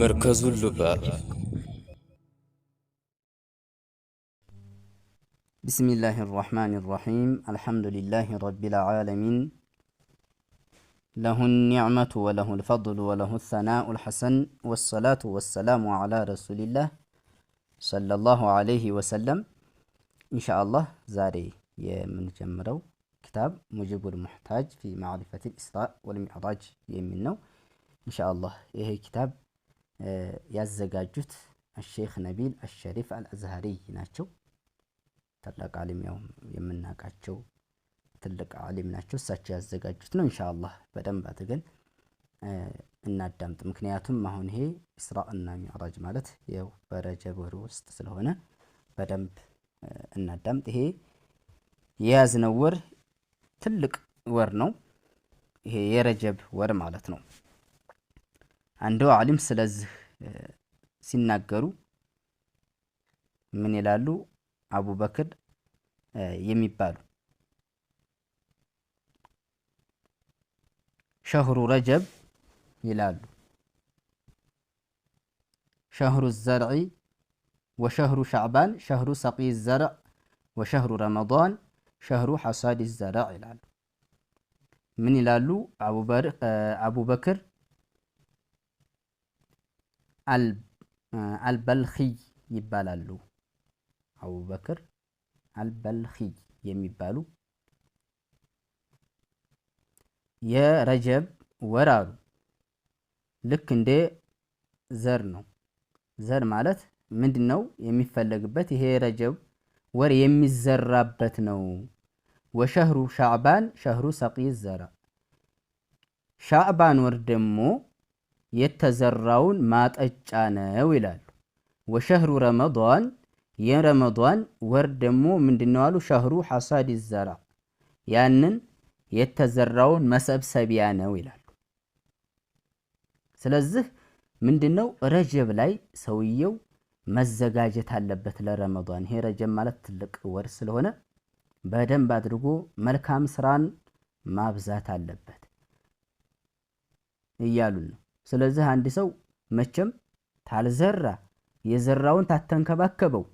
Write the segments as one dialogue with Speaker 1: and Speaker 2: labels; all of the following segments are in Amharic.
Speaker 1: መርከዙ ሉባብ።
Speaker 2: بسم الله الرحمن الرحيم، الحمد لله رب العالمين، له النعمة وله الفضل وله الثناء الحسن، والصلاة والسلام على رسول الله صلى الله عليه وسلم። إن شاء الله ዛሬ የምንጀምረው ኪታብ ሙጂቡል ሙሕታጅ ፊ ማዕሪፈት ልኢስራእ ወልሚዕራጅ የሚል ነው። إن شاء الله ይሄ ኪታብ ያዘጋጁት አሼክ ነቢል አሸሪፍ አልአዝሃሪ ናቸው። ታላቅ ዓሊም፣ ያው የምናውቃቸው ትልቅ ዓሊም ናቸው። እሳቸው ያዘጋጁት ነው። إن شاء الله በደንብ አድርገን እናዳምጥ። ምክንያቱም አሁን ይሄ ኢስራእ እና ሚዕራጅ ማለት ያው በረጀብ ወር ውስጥ ስለሆነ በደንብ እናዳምጥ። ይሄ የያዝነው ወር ትልቅ ወር ነው። ይሄ የረጀብ ወር ማለት ነው። አንዱ ዓሊም ስለዚህ ሲናገሩ ምን ይላሉ? አቡበክር የሚባሉ ሸህሩ ረጀብ ይላሉ። ሸህሩ ዘርዒ ወሸህሩ ሻዕባን ሸህሩ ሰቂ ዘርዕ ወሸህሩ ረመዳን ሸህሩ ሐሳድ ዘርዕ ይላሉ። ምን ይላሉ? አቡበክር አልበልኺ ይባላሉ። አቡበክር አልበልኺ የሚባሉ የረጀብ ወር አሉ፣ ልክ እንደ ዘር ነው። ዘር ማለት ምንድን ነው የሚፈለግበት? ይሄ ረጀብ ወር የሚዘራበት ነው። ወሸህሩ ሻዕባን ሸህሩ ሰቂ ዘራ፣ ሻዕባን ወር ደግሞ የተዘራውን ማጠጫ ነው ይላሉ። ወሸህሩ ረመዳን፣ የረመዳን ወር ደግሞ ምንድነው አሉ? ሸህሩ ሐሳድ ዘራ፣ ያንን የተዘራውን መሰብሰቢያ ነው ይላሉ። ስለዚህ ምንድነው፣ ረጀብ ላይ ሰውየው መዘጋጀት አለበት ለረመዳን። ይሄ ረጀብ ማለት ትልቅ ወር ስለሆነ በደንብ አድርጎ መልካም ስራን ማብዛት አለበት እያሉን ነው። ስለዚህ አንድ ሰው መቼም ታልዘራ፣ የዘራውን ታተንከባከበው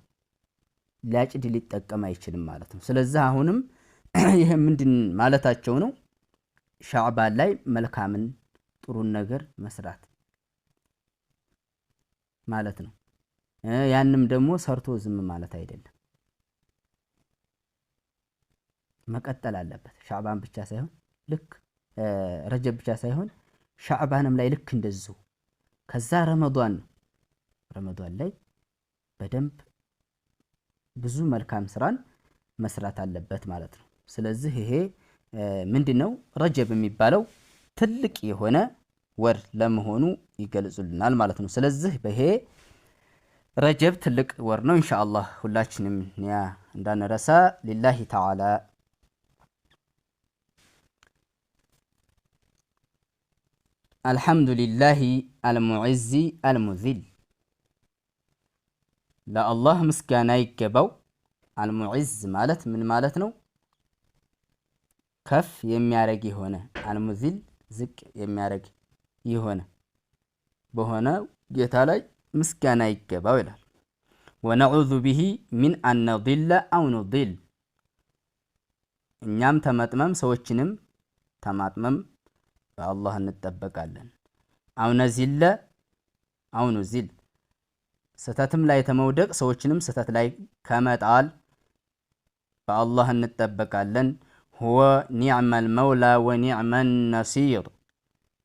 Speaker 2: ሊያጭድ ሊጠቀም አይችልም ማለት ነው። ስለዚህ አሁንም ይህ ምንድን ማለታቸው ነው? ሻዕባን ላይ መልካምን ጥሩን ነገር መስራት ማለት ነው። ያንም ደግሞ ሰርቶ ዝም ማለት አይደለም፣ መቀጠል አለበት። ሻዕባን ብቻ ሳይሆን፣ ልክ ረጀብ ብቻ ሳይሆን ሻዕባንም ላይ ልክ እንደዚሁ። ከዛ ረመዷን ነው። ረመዷን ላይ በደንብ ብዙ መልካም ስራን መስራት አለበት ማለት ነው። ስለዚህ ይሄ ምንድነው፣ ረጀብ የሚባለው ትልቅ የሆነ ወር ለመሆኑ ይገልጹልናል ማለት ነው። ስለዚህ በይሄ ረጀብ ትልቅ ወር ነው። ኢንሻአላህ ሁላችንም ኒያ እንዳንረሳ ሊላሂ ተዓላ። አልሐምዱሊላሂ አልሙዕዚ አልሙዚል፣ ለአላህ ምስጋና ይገባው። አልሙዕዝ ማለት ምን ማለት ነው? ከፍ የሚያደርግ የሆነ፣ አልሙዚል ዝቅ የሚያደርግ የሆነ በሆነ ጌታ ላይ ምስጋና ይገባው ይላል። ወነዑዙ ቢሂ ሚን አነዲለ አው ኑዲል፣ እኛም ተመጥመም ሰዎችንም ተማጥመም በአላህ እንጠበቃለን። አው ነዚለ አው ኑዚል፣ ስህተትም ላይ ተመውደቅ ሰዎችንም ስህተት ላይ ከመጣል በአላህ እንጠበቃለን። ሁወ ኒዕመል መውላ ወኒዕመ ነሲር፣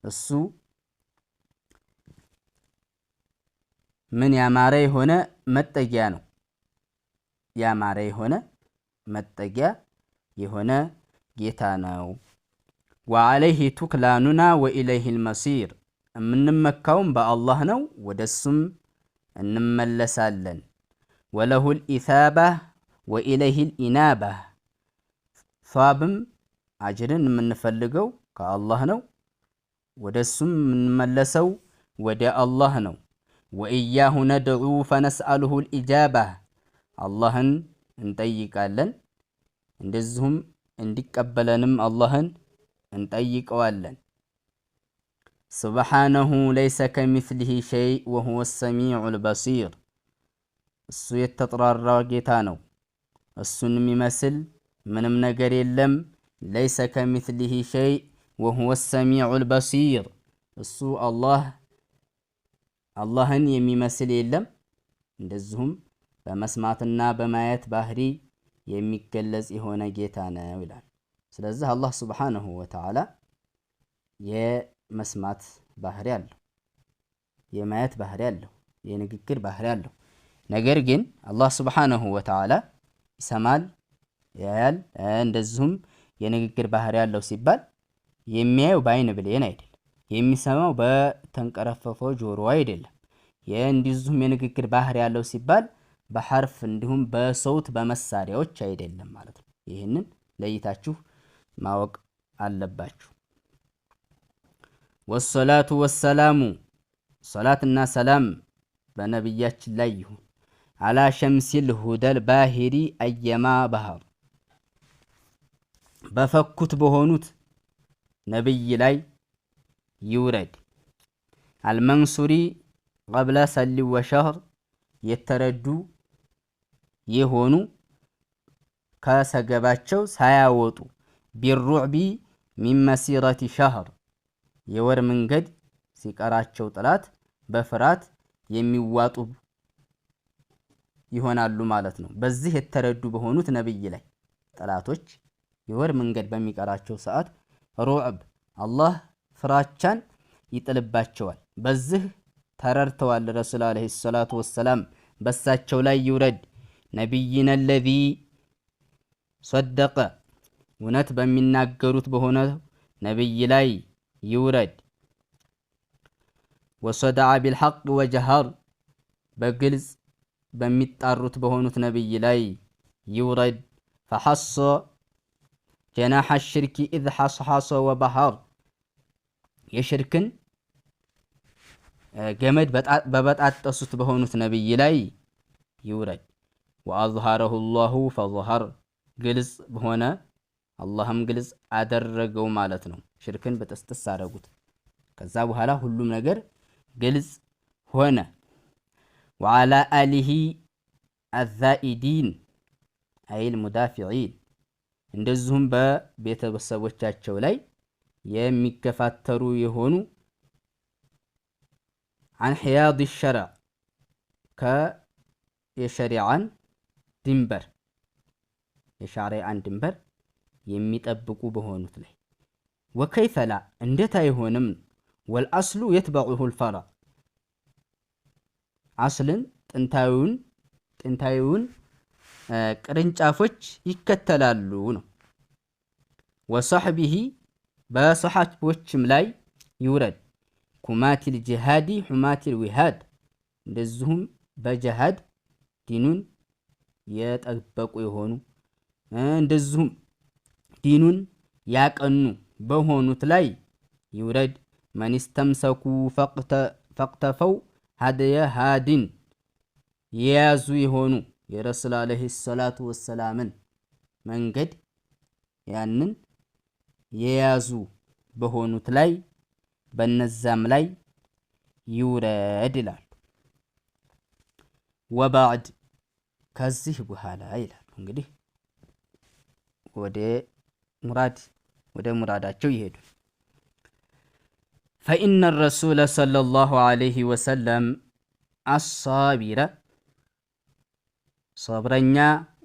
Speaker 2: እሱ ምን ያማረ የሆነ መጠጊያ ነው። ያማረ የሆነ መጠጊያ የሆነ ጌታ ነው። ወዓለይህ ቱክላኑና ወኢለይህ ልመሲር፣ የምንመካውም በአላህ ነው፣ ወደሱም እንመለሳለን። ወለሁ ልኢታባ ወኢለይህ ልኢናባ፣ ሷብም አጅርን የምንፈልገው ከአላህ ነው፣ ወደሱም የምንመለሰው ወደ አላህ ነው። ወኢያሁ ነድዑ ፈነስአሉሁ ልኢጃባ፣ አላህን እንጠይቃለን፣ እንደዚሁም እንዲቀበለንም አላህን እንጠይቀዋለን። سبحانه ليس كمثله شيء وهو السميع البصير። እሱ የተጥራራ ጌታ ነው። እሱን የሚመስል ምንም ነገር የለም። ليس كمثله شيء وهو السميع البصير። እሱ አላህ አላህን የሚመስል የለም። እንደዚሁም በመስማትና በማየት ባህሪ የሚገለጽ የሆነ ጌታ ነው ይላል። ስለዚህ አላህ سبحانه وتعالى የመስማት ባህሪ አለው፣ የማየት ባህሪ አለው፣ የንግግር ባህሪ አለው። ነገር ግን አላህ سبحانه وتعالى ይሰማል፣ ያያል፣ እንደዚሁም የንግግር ባህሪ አለው ሲባል የሚያየው በአይን ብሌን አይደለም፣ የሚሰማው በተንቀረፈፈው ጆሮ አይደለም። እንዲሁም የንግግር ባህሪ ያለው ሲባል በሐርፍ እንዲሁም በሰውት በመሳሪያዎች አይደለም ማለት ነው። ይህንን ለይታችሁ ማወቅ አለባችሁ። ወሰላቱ ወሰላሙ ሰላትና ሰላም በነቢያችን ላይ ይሁን። አላ ሸምሲል ሁደል ባሂሪ አየማ ባህር በፈኩት በሆኑት ነቢይ ላይ ይውረድ። አልመንሱሪ ቀብለ ሰሊ ወሸህር የተረዱ የሆኑ ከሰገባቸው ሳያወጡ ቢሩዕቢ ሚን መሲረቲ ሸህር የወር መንገድ ሲቀራቸው ጥላት በፍርሃት የሚዋጡ ይሆናሉ ማለት ነው። በዚህ የተረዱ በሆኑት ነቢይ ላይ ጠላቶች የወር መንገድ በሚቀራቸው ሰዓት ሩዕብ አላህ ፍራቻን ይጥልባቸዋል። በዚህ ተረድተዋል። ረሱል ዓለይሂ ሰላቱ ወሰላም በሳቸው ላይ ይውረድ። ነቢይነ ለዚ ሰደቀ እውነት በሚናገሩት በሆነ ነቢይ ላይ ይውረድ። ወሰደዐ ቢልሐቅ ወጀሀር በግልጽ በሚጣሩት በሆኑት ነቢይ ላይ ይውረድ። ፈሐሶ ጀናሐ ሽርኪ ኢዝ ሐስሐሶ ወበሐር የሽርክን ገመድ በበጣጠሱት በሆኑት ነቢይ ላይ ይውረድ። ወአዝሀረሁ ላሁ ፈظሀር ግልጽ በሆነ አላህም ግልጽ አደረገው ማለት ነው። ሽርክን በጥስጥስ አደረጉት። ከዛ በኋላ ሁሉም ነገር ግልጽ ሆነ። ወዓላ አሊሂ አዛኢዲን አይል ሙዳፊዒን እንደዚሁም በቤተሰቦቻቸው ላይ የሚገፋተሩ የሆኑ አን ሕያድ ሸርዕ የሸሪዓን ድንበር የሻሪዓን ድንበር የሚጠብቁ በሆኑት ላይ ወከይፈ ላ እንዴት አይሆንም? ወልአስሉ የትበዑሁ ልፈርዕ አስልን ጥንታዊውን ቅርንጫፎች ይከተላሉ ነው። ወሰሕቢሂ በሰሓቦችም ላይ ይውረድ። ኩማቲል ጅሃዲ ሑማቲል ዊሃድ እንደዚሁም በጅሃድ ዲኑን የጠበቁ የሆኑ እንደዚሁም ዲኑን ያቀኑ በሆኑት ላይ ይውረድ። መን ስተምሰኩ ፈቅተፈው ሀደየ ሃድን የያዙ የሆኑ የረሱል ዓለይሂ ሰላቱ ወሰላምን መንገድ ያንን የያዙ በሆኑት ላይ በነዛም ላይ ይውረድ ይላሉ። ወባዕድ ከዚህ በኋላ ይላሉ። እንግዲህ ወደ ሙራድ ወደ ሙራዳቸው ይሄዱ። ፈኢነ ረሱለ ሰለላሁ ዐለይሂ ወሰለም አሳቢረ ሰብረኛ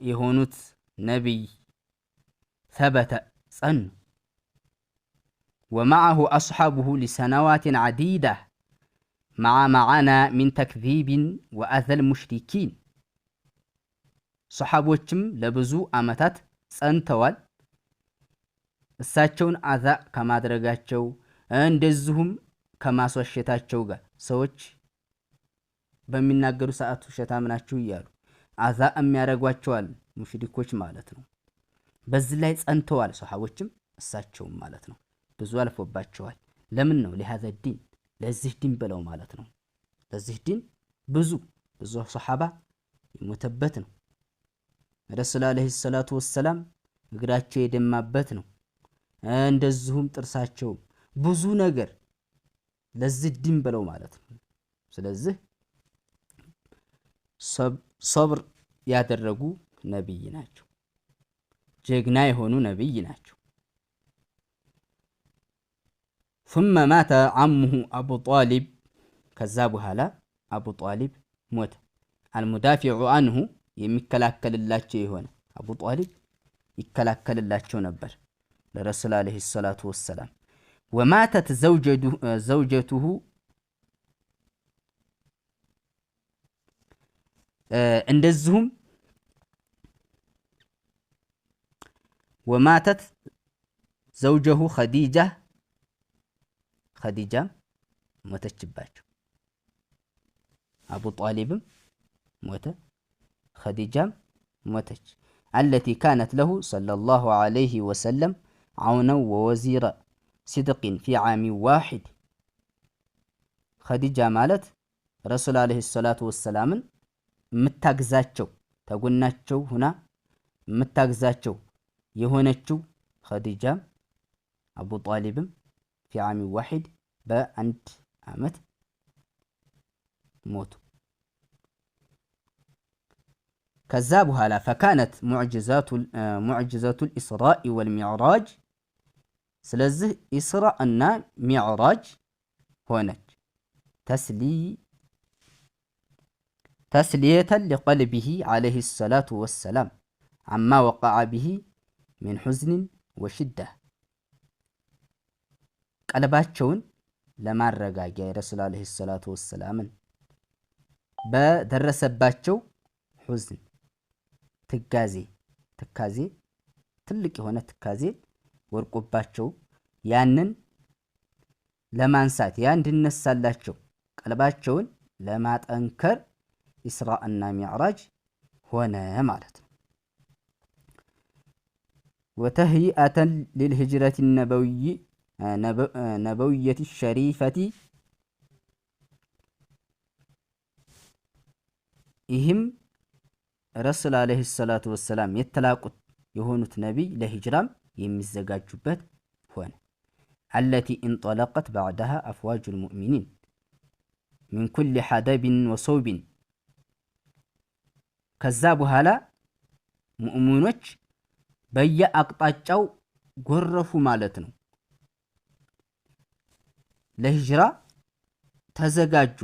Speaker 2: የሆኑት ነቢይ ሰበተ ጸኑ ወመዐሁ አስሓቡሁ ሊሰነዋትን ዐዲዳ መዓ መዓና ሚን ተክዚብን ወአዘል ሙሽሪኪን ሰሓቦችም ለብዙ ዓመታት ጸንተዋል። እሳቸውን አዛ ከማድረጋቸው እንደዚሁም ከማስዋሸታቸው ጋር ሰዎች በሚናገሩ ሰዓት ውሸታም ናችሁ እያሉ አዛ የሚያደርጓቸዋል ሙሽሪኮች ማለት ነው። በዚህ ላይ ጸንተዋል ሰሓቦችም እሳቸውም ማለት ነው። ብዙ አልፎባቸዋል። ለምን ነው? لهذا الدين ለዚህ ዲን ብለው ማለት ነው። ለዚህ ዲን ብዙ ብዙ ሰሓባ የሞተበት ነው። ረሱል عليه الصلاة والسلام እግራቸው የደማበት ነው። እንደዚሁም ጥርሳቸው ብዙ ነገር ለዚህ ዲን ብለው ማለት ነው። ስለዚህ ሶብር ያደረጉ ነቢይ ናቸው። ጀግና የሆኑ ነቢይ ናቸው። ثم مات عمه أبو طالب ከዛ በኋላ አቡ ጣሊብ ሞተ። አልሙዳፊዑ አንሁ የሚከላከልላቸው የሆነ አቡ ጣሊብ ይከላከልላቸው ነበር ለረሱል ዓለይሂ ሰላቱ ወሰላም። ወማተት ዘውጀቱሁ እንደዚሁም ወማተት ዘውጀሁ ኸዲጃ ኸዲጃም ሞተችባቸው። አቡ ጣሊብም ሞተ፣ ኸዲጃም ሞተች። አለቲ ካነት ለሁ ሰለላሁ ዐለይሂ ወሰለም ዐውነን ወወዚረ ሲድቅን ፊ ዓሚ ዋሒድ። ኸዲጃ ማለት ረሱል ዓለይሂ ሰላቱ ወሰላምን የምታግዛቸው ተጎናቸው ሁና የምታግዛቸው የሆነችው ኸዲጃም አቡ ጣሊብም ፊ ዓሚ ዋሒድ በአንድ ዓመት ሞቱ። ከዛ በኋላ ፈካነት ሙዕጅዘቱል ኢስራኢ ወልሚዕራጅ ስለዚህ ኢስራ እና ሚዕራጅ ሆነች። ተስሊየተን ሊቀልቢሂ ዓለይሂ ሰላቱ ወሰላም አማ ወቀዐ ቢሂ ሚን ሑዝንን ወሽዳ ቀልባቸውን ለማረጋጊያ የረሱል ዓለይሂ ሰላቱ ወሰላምን በደረሰባቸው ሑዝን ትካዜ ትካዜ ትልቅ የሆነ ትካዜ ወርቆባቸው ያንን ለማንሳት ያ እንዲነሳላቸው ቀልባቸውን ለማጠንከር ኢስራ እና ሚዕራጅ ሆነ ማለት ነው። ወተህይአተን ሊልሂጅረት ነበውየት ሸሪፈቲ ይህም ረሱል ዓለይሂ ሰላቱ ወሰላም የተላቁት የሆኑት ነቢይ ለሂጅራም የሚዘጋጁበት ሆነ። አለቲ እንጠለቀት ባዕደሃ አፍዋጁል ሙእሚኒን ሚን ኩሊ ሐደብን ወሰውቢን ከዛ በኋላ ሙእሚኖች በየአቅጣጫው ጎረፉ ማለት ነው። ለሂጅራ ተዘጋጁ።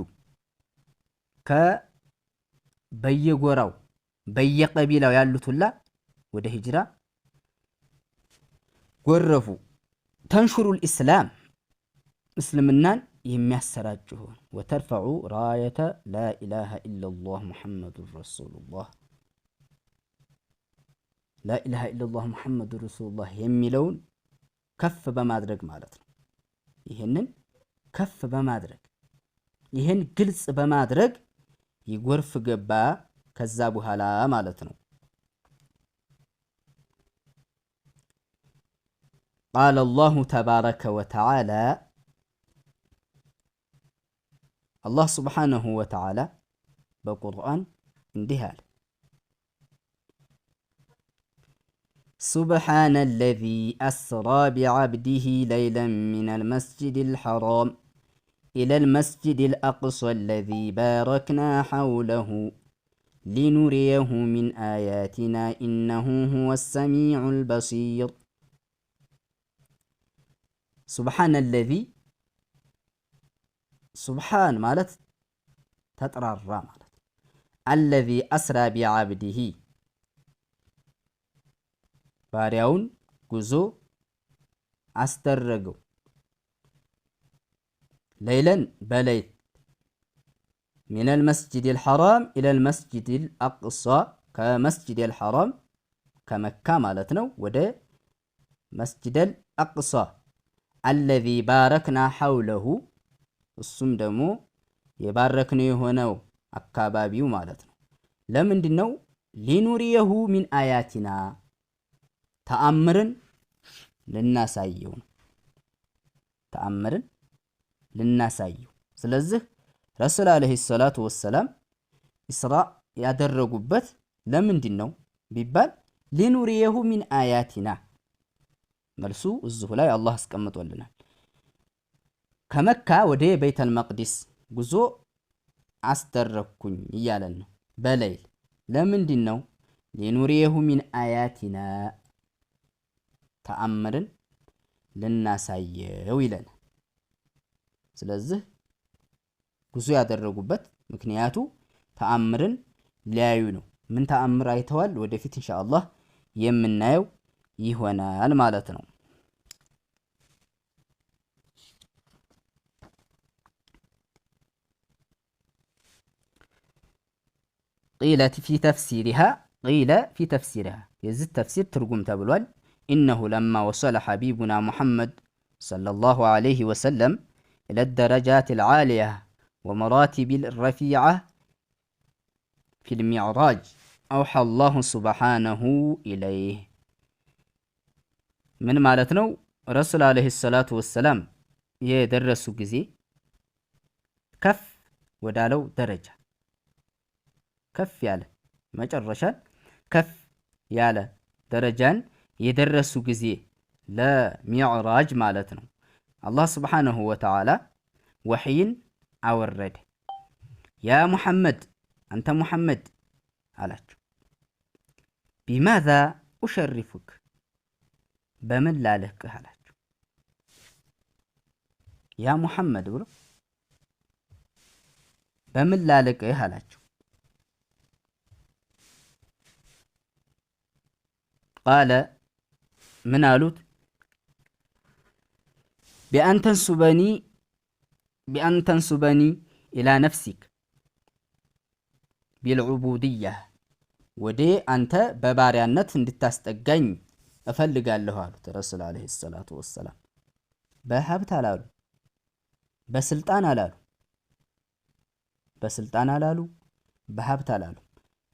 Speaker 2: በየጎራው በየቀቢላው ያሉት ሁላ ወደ ሂጅራ ጎረፉ። ተንሹሩል ኢስላም እስልምናን የሚያሰራጩ ሆኑ። ወተርፈዑ ራየተ ላኢላሃ ኢለላህ ሙሐመዱን ረሱሉላህ ላኢላሃ ኢለላህ ሙሐመዱን ረሱሉላህ የሚለውን ከፍ በማድረግ ማለት ነው። ይህንን ከፍ በማድረግ ይህን ግልጽ በማድረግ ይጎርፍ ገባ ከዛ በኋላ ማለት ነው። ቃለ አላሁ ተባረከ ወተዓላ አላህ ስብሓነሁ ወተዓላ በቁርአን እንዲህ አለ፣ ሱብሓነ አለዚ አስራ ቢዓብዲሂ ለይለን ሚነል መስጂዲል ሐራም ኢለል መስጂዲል አቅሷ አለዚ ባረክና ሐውለሁ ሊኑሪየሁ ሚን አያቲና ኢነሁ ሁወ ሰሚዑል በሲር። ሱብሓነ አለዚ ሱብሓን ማለት ተጥራራ ማለት ነው። አለዚ አስራ ቢዓብዲሂ ባሪያውን ጉዞ አስደረገው። ለይለን በሌሊት ሚነል መስጂዲል ሐራም ኢለል መስጂዲል አቅሷ ከመስጂዲል ሐራም ከመካ ማለት ነው ወደ መስጂደል አቅሷ አለዚ ባረክና ሐውለሁ እሱም ደግሞ የባረክነው የሆነው አካባቢው ማለት ነው። ለምንድን ነው? ሊኑሪየሁ ሚን አያቲና ተአምርን ልናሳየው ነው። ተአምርን ልናሳየው። ስለዚህ ረሱል ዓለይሂ ሰላቱ ወሰላም ኢስራ ያደረጉበት ለምንድን ነው ቢባል ሊኑሪየሁ ሚን አያቲና መልሱ እዚሁ ላይ አላህ አስቀምጦልናል። ከመካ ወደ ቤተል መቅዲስ ጉዞ አስደረግኩኝ እያለን ነው። በሌይል ለምንድን ነው? ሊኑሪየሁ ሚን አያቲና ተአምርን ልናሳየው ይለናል። ስለዚህ ጉዞ ያደረጉበት ምክንያቱ ተአምርን ሊያዩ ነው። ምን ተአምር አይተዋል? ወደፊት ኢንሻአላህ የምናየው ይሆናል ማለት ነው። ቂለ ፊ ተፍሲሪሃ ቂለ ፊ ተፍሲሪሃ የዚህ ተፍሲር ትርጉም ተብሏል። ኢነሁ ለማ ወሰለ ሐቢቡና ሙሐመድ ሰለላሁ ዐለይሂ ወሰለም ኢለ ደረጃት ልዓሊያ ወመራቲብ ረፊዓ ፊ ልሚዕራጅ አውሓ አላሁ ሱብሓነሁ ኢለይህ። ምን ማለት ነው? ረሱል ዓለይሂ ሰላቱ ወሰላም የደረሱ ጊዜ ከፍ ወዳለው ደረጃ ከፍ ያለ መጨረሻን ከፍ ያለ ደረጃን የደረሱ ጊዜ ለሚዕራጅ ማለት ነው። አላህ ስብሓነሁ ወተዓላ ወሕይን አወረደ። ያ ሙሐመድ አንተ ሙሐመድ አላቸው። ቢማዛ ኡሸሪፉክ በምን ላልቅህ አላቸው። ያ ሙሐመድ ብሎ በምን ላልቅህ አላቸው። ቃለ ምን አሉት? ቢአን ተንሱበኒ ኢላ ነፍሲክ ቢልዑቡድያ ወደ አንተ በባሪያነት እንድታስጠጋኝ እፈልጋለሁ አሉት። ረሱል ዓለይሂ ሰላቱ ወሰላም በሀብት አላሉ፣ በስልጣን አላሉ፣ በስልጣን አላሉ፣ በሀብት አላሉ፣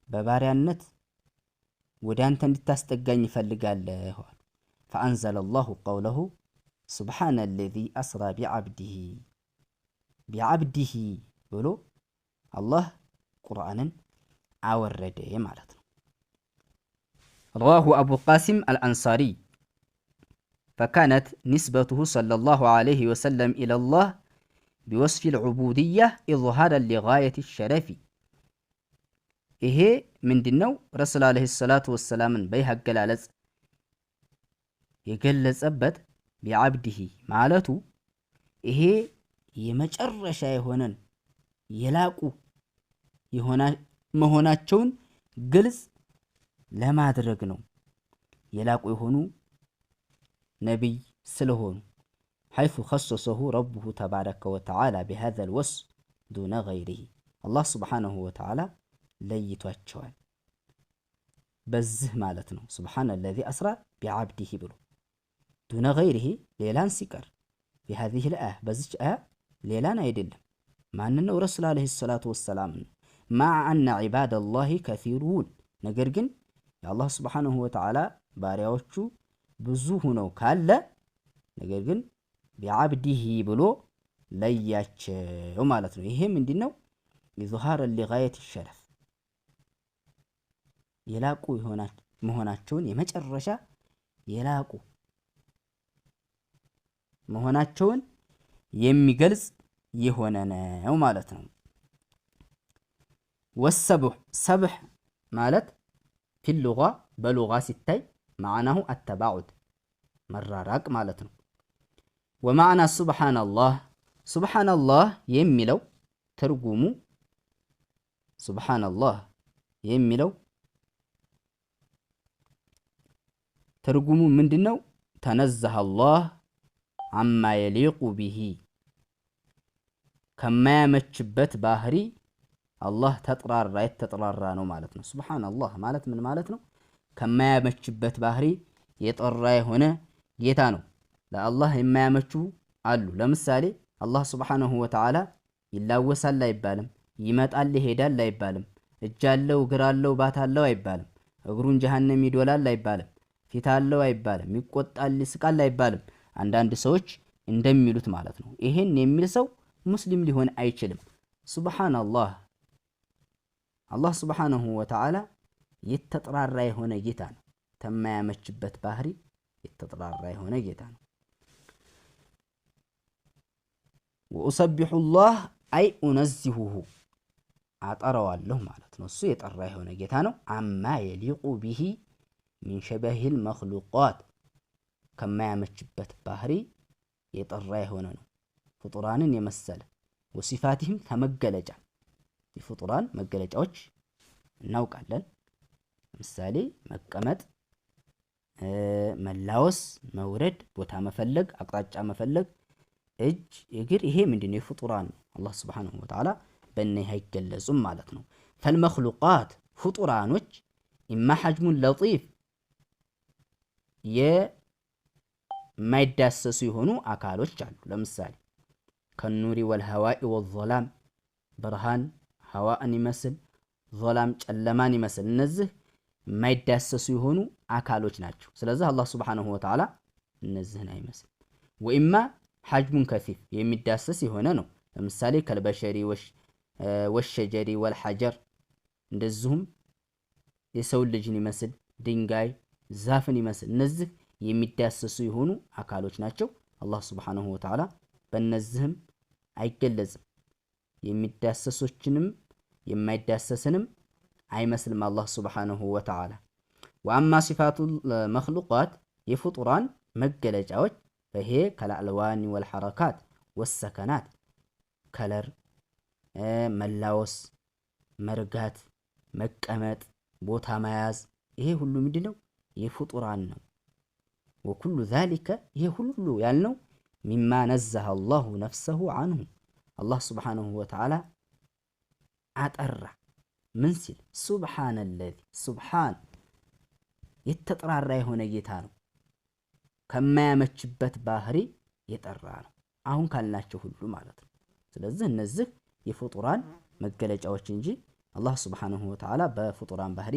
Speaker 2: በባሪያነት ወደ አንተ እንድታስጠጋኝ እፈልጋለሁ አሉ። ፈአንዘለ ላሁ ቀውለሁ ሱብሓነ አለዚ አስራ ቢዓብዲሂ ቢዓብዲሂ ብሎ አላህ ቁርአንን አወረደ ማለት ነው። ረዋሁ አቡ ቃሲም አልአንሳሪ ፈካነት ኒስበቱሁ ሰለላሁ ዐለይሂ ወሰለም ኢለላህ ቢወስፊ ልዑቡድያ ኢዝሃራን ሊጋየት ሸረፊ። ይሄ ምንድን ነው? ረሱል ዓለይሂ ሰላቱ ወሰላምን በይህ አገላለጽ የገለጸበት ቢዓብዲሂ ማለቱ ይሄ የመጨረሻ የሆነን የላቁ መሆናቸውን ግልጽ ለማድረግ ነው። የላቁ የሆኑ ነቢይ ስለሆኑ ሐይሱ ኸሰሰሁ ረቡሁ ተባረከ ወተዓላ ቢሃዘል ወስፍ ዱነ ገይሪሂ አላህ ስብሓነሁ ወተዓላ ለይቷቸዋል በዚህ ማለት ነው። ሱብሓነ ለዚ አስራ ቢዓብዲሂ ብሎ ዱነ ገይሪሂ ሌላን ሲቀር ቢሃዚህ ልአያ በዚች አያ ሌላን አይደለም። ማንን ነው? ረሱል ዓለይሂ ሰላቱ ወሰላም ነው። ማዓ አነ ዒባደላሂ ከሲሩን ነገር ግን የአላህ ስብሓነሁ ወተዓላ ባሪያዎቹ ብዙ ሁነው ካለ ነገር ግን ቢዓብዲሂ ብሎ ለያቸው ማለት ነው። ይሄ ምንድን ነው? ኢዝሃረን ሊጋየት ሸረፍ የላቁ መሆናቸውን የመጨረሻ የላቁ መሆናቸውን የሚገልጽ የሆነ ነው ማለት ነው። ወሰብሕ ሰብሕ ማለት ፊ ሉጋ በሉጋ ሲታይ ማዕናሁ አተባዑድ መራራቅ ማለት ነው። ወማዕና ሱብሓነላህ ሱብሓነላህ የሚለው ትርጉሙ ሱብሓነላህ የሚለው ትርጉሙ ምንድን ነው? ተነዘሀ አላህ አማ የሊቁ ቢሂ ከማያመችበት ባህሪ አላህ ተጥራራ የተጥራራ ነው ማለት ነው። ሱብሓነላህ ማለት ምን ማለት ነው? ከማያመችበት ባህሪ የጠራ የሆነ ጌታ ነው። ለአላህ የማያመቹ አሉ። ለምሳሌ አላህ ሱብሓነሁ ወተዓላ ይላወሳል አይባልም። ይመጣል ይሄዳል አይባልም። እጅ አለው እግር አለው ባት አለው አይባልም። እግሩን ጀሀነም ይዶላል አይባልም። ፊት አለው አይባልም። ይቆጣል ይስቃል አይባልም። አንዳንድ ሰዎች እንደሚሉት ማለት ነው። ይሄን የሚል ሰው ሙስሊም ሊሆን አይችልም። ሱብሓነላህ አላህ ሱብሓነሁ ወተዓላ የተጥራራ የሆነ ጌታ ነው። ከማያመችበት ባህሪ የተጥራራ የሆነ ጌታ ነው። ወኡሰቢሑ ላህ አይ ኡነዚሁሁ አጠራዋለሁ ማለት ነው። እሱ የጠራ የሆነ ጌታ ነው። አማ የሊቁ ቢሂ ሚን ሸበሂል መክሉቃት ከማያመችበት ባህሪ የጠራ የሆነ ነው። ፍጡራንን የመሰለ ወሲፋቲህም ከመገለጫ የፍጡራን መገለጫዎች እናውቃለን። ለምሳሌ መቀመጥ፣ መላወስ፣ መውረድ፣ ቦታ መፈለግ፣ አቅጣጫ መፈለግ፣ እጅ፣ እግር፣ ይሄ ምንድነው? የፍጡራን ነው። አላህ ስብሓነሁ ወተዓላ በእነዚህ አይገለጹም ማለት ነው። ፈልመክሉቃት ፍጡራኖች ኢማ ሐጅሙን ለጢፍ የማይዳሰሱ የሆኑ አካሎች አሉ። ለምሳሌ ከኑሪ ወልሀዋኢ ወዞላም ብርሃን ሀዋእን ይመስል፣ ዞላም ጨለማን ይመስል፣ እነዚህ የማይዳሰሱ የሆኑ አካሎች ናቸው። ስለዚህ አላህ ስብሓነሁ ወተዓላ እነዚህን አይመስልም። ወኢማ ሐጅሙን ከሲፍ የሚዳሰስ የሆነ ነው። ለምሳሌ ከልበሸሪ ወሸጀሪ ወልሐጀር እንደዚሁም የሰው ልጅን ይመስል፣ ድንጋይ ዛፍን ይመስል፣ እነዚህ የሚዳሰሱ የሆኑ አካሎች ናቸው። አላህ ስብሓነሁ ወተዓላ በእነዚህም አይገለጽም። የሚዳሰሶችንም የማይዳሰስንም አይመስልም አላህ ስብሓነሁ ወተዓላ። ወአማ ሲፋቱ መክሉቃት የፍጡራን መገለጫዎች ይሄ ከልአልዋኒ ወልሐረካት ወሰከናት ከለር፣ መላወስ፣ መርጋት፣ መቀመጥ፣ ቦታ መያዝ፣ ይሄ ሁሉ ምንድነው? የፍጡራን ነው። ወኩሉ ዛሊከ ይሄ ሁሉ ያልነው ሚማ ነዘሀ አላሁ ነፍሰሁ አንሁ አላህ ስብሓነሁ ወተዓላ አጠራ። ምን ሲል? ሱብሓነ ለዚ ሱብሓን የተጠራራ የሆነ ጌታ ነው። ከማያመችበት ባህሪ የጠራ ነው። አሁን ካልናቸው ሁሉ ማለት ነው። ስለዚህ እነዚህ የፍጡራን መገለጫዎች እንጂ አላህ ስብሓነሁ ወተዓላ በፍጡራን ባህሪ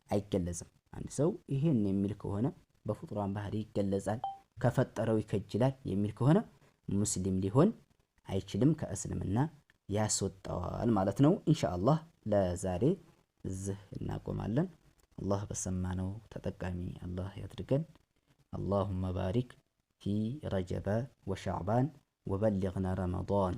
Speaker 2: አይገለጽም። አንድ ሰው ይሄን የሚል ከሆነ በፍጡራን ባህሪ ይገለጻል፣ ከፈጠረው ይከጅላል የሚል ከሆነ ሙስሊም ሊሆን አይችልም፣ ከእስልምና ያስወጣዋል ማለት ነው። ኢንሻአላህ ለዛሬ እዚህ እናቆማለን። አላህ በሰማነው ተጠቃሚ አላህ ያድርገን። አላሁመ ባሪክ ፊ ረጀበ ወሻዕባን ወበሊግና ረመዳን።